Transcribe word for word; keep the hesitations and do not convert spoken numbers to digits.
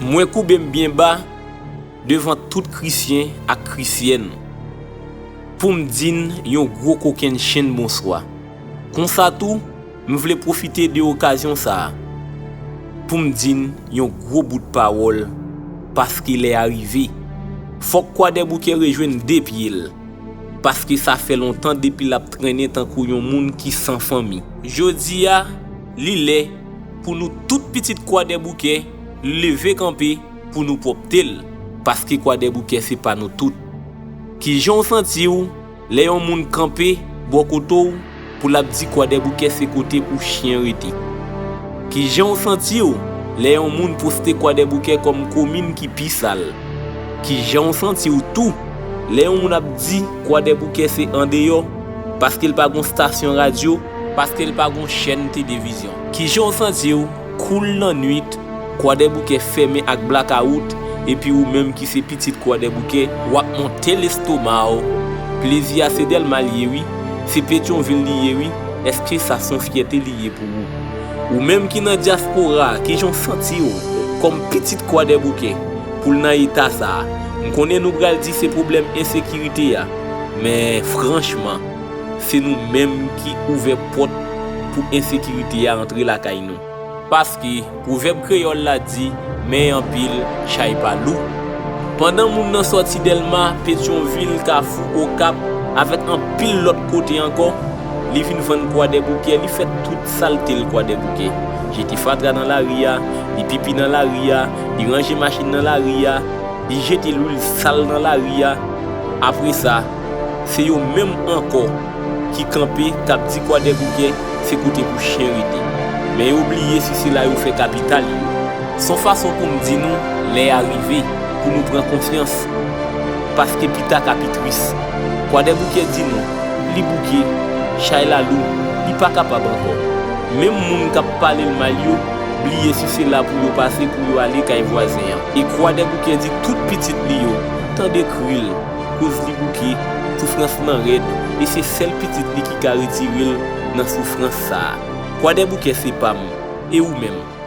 Mwen koube m byen ba devan tout Krisyen ak Krisyèn pou m di n yon gwo kokennchenn bonswa. Konsa tou, m vle pwofite de okazyon sa a pou m di n yon gwo bout pawòl, paske lè a rive. Fòk Kwadèboukè rejwenn de pye l, paske sa fè lontan depi l ap trennen tankou yon moun ki san fanmi. Jodi a, li lè pou nou tout pitit Kwadèboukè leve kanpe pou nou pwòpte l, paske Kwadèboukè se pa nou tout. Kijan w santi w lè yon moun kanpe bò kote w pou l ap di Kwadèboukè se kote pou chen rete? Kijan w santi w lè yon moun poste Kwadèboukè kòm komin ki pi sal? Kijan w santi w tou lè yon moun ap di Kwadèboukè se andeyò, paske l pa gon stasyon radyo, paske l pa gon chèn televizyon? Kijan w santi w koul lannwit, Kwadèboukè fèmen ak blakawout, epi ou menm ki se pitit Kwadèboukè, w ap monte lestoma w? Plezi a se Dèlma l ye wi, se Petyonvil li ye wi, èske sa se yon fyète li ye pou ou? Ou menm ki nan dyaspora a, kijan w santi w kòm pitit Kwadèboukè pou l nan eta sa a? M konnen nou pral di se pwoblèm ensekirite a, men franchman, se nou menm ki ouvè pòt pou ensekirite a antre lakay nou. Paske pwovèb kreyòl la di, men anpil, chay pa lou. Pandan moun nan sòti Dèlma, Petyonvil, Kafou, Okap, avèk anpil lòt kote ankò, li vin vann Kwadèboukè, li fè tout salte l Kwadèboukè. Jete fatra nan lari a, li pipi nan lari a, li ranje machin nan lari a, li jete lwil sal nan lari a. Apre sa, se yo menm ankò ki kanpe, k ap di Kwadèboukè se kote pou chen rete. Men yo bliye si se la yo fè kapital yo. Se yon fason pou m di nou, lè a rive pou nou pran konsyans, paske pita ka pi tris. Kwadèboukè di nou, li bouke, chay la lou, li pa kapab ankò. Menm moun k ap pale l mal yo, bliye si se la pou yo pase pou yo ale kay vwazen an. E Kwadèboukè di tout pitit li yo, tande kri l, koz li bouke, soufrans lan rèd, e se sèl pitit li ki ka retire l nan soufrans sa a. Kwadèboukè se pa m, e ou menm?